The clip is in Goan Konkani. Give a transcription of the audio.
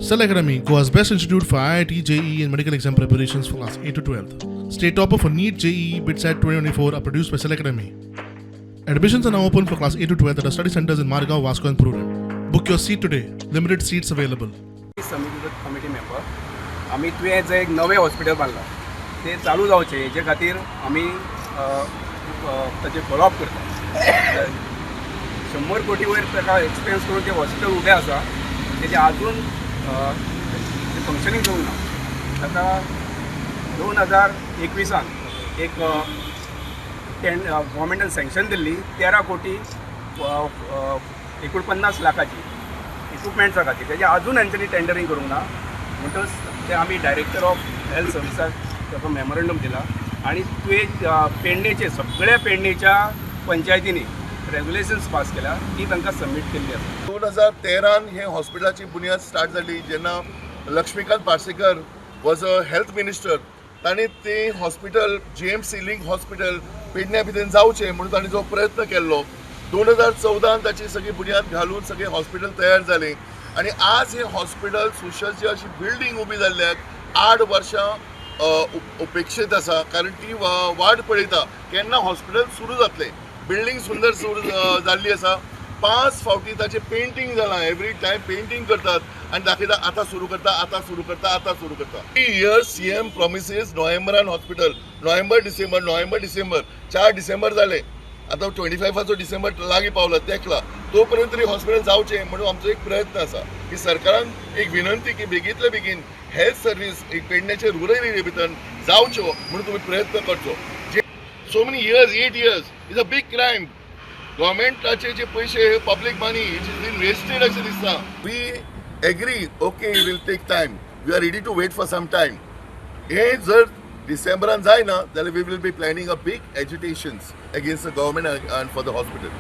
Cell Academy, Goa's best institute for IIT, JEE, and medical exam preparations for class 8 to 12. State topper for NEET, JEE, BITSAT 2024 are produced by Cell Academy. Admissions are now open for class 8 to 12 at our study centers in Margao, Vasco, and Prudent. Book your seat today. Limited seats available. समितीचो कमिटी मेंबर. आमी तुयें जें एक नवें हॉस्पिटल बांदलां तें चालू जावचें हेजे खातीर आमी ताचें फॉलोअप करता. 100 कोटी वयर ताका एक्सपेन्स करून तें हॉस्पिटल उबें आसा. तेजें आजून फंक्शनींग जावंक ना. ताका 2021आन एक गव्हर्मेंटान सँक्शन दिल्ली 13 कोटी 49 लाखाची इक्विपमेंट्सा खातीर. तेजें अजून हेंच्यांनी टेंडरींग करूंक ना. म्हणटच ते आमी डायरेक्टर ऑफ हेल्थ सर्विसाक ताका मेमोरंडम दिला आनी तुवें पेडणेचे सगळ्या पेडणेच्या पंचायतींनी रेग्युलेशन्स पास केल्या, ती तांकां सबमीट केल्ली आसा. 2013न हे हॉस्पिटलाची बुन्याद स्टार्ट जाली, जेन्ना Laxmikant Parsekar was a health minister. तांणी ते हॉस्पिटल, जीएमसी लिंक हॉस्पिटल पेडण्या भितर जावचें म्हणून तांणी जो प्रयत्न केल्लो, 2014न ताची सगळी बुन्याद घालून सगळें हॉस्पिटल तयार जालें आनी आज हें हॉस्पिटल सुशेज अशी बिल्डींग उबी जाल्ल्याक 8 वर्सां उपेक्षीत आसा, कारण ती वाट पळयता केन्ना हॉस्पिटल सुरू जातलें. बिल्डींग सुंदर सुरू जाल्ली आसा. पांच फावटी ताचें पेंटींग जालां. एवरी टायम पेंटींग करतात आनी दाखयता, आतां सुरू करता, आतां सुरू करता, आतां सुरू करता. 3 इयर्स सीएम प्रॉमिसीस नोव्हेंबरान हॉस्पिटल, नोव्हेंबर, डिसेंबर, नोव्हेंबर, डिसेंबर, 4 डिसेंबर जाले. आतां 25आचो डिसेंबर लागीं पावला, तेंकला. तो पर्यंत तरी हॉस्पिटल जावचें म्हणून आमचो एक प्रयत्न आसा की सरकारान एक विनंती की बेगींतले बेगीन हेल्थ सर्वीस एक पेडण्याचे रुरल एरिया भितर जावच्यो म्हणून तुमी प्रयत्न करचो. जे so many years, 8 years is a big crime. गव्हर्मेंटाचे जे पयशे, public money, it is been wasted अशें दिसता. We agree, okay, will take time, we are ready to wait for some time. हे जर डिसेंबरान जायना जाल्यार we will be planning a big agitations against the government and for the hospital.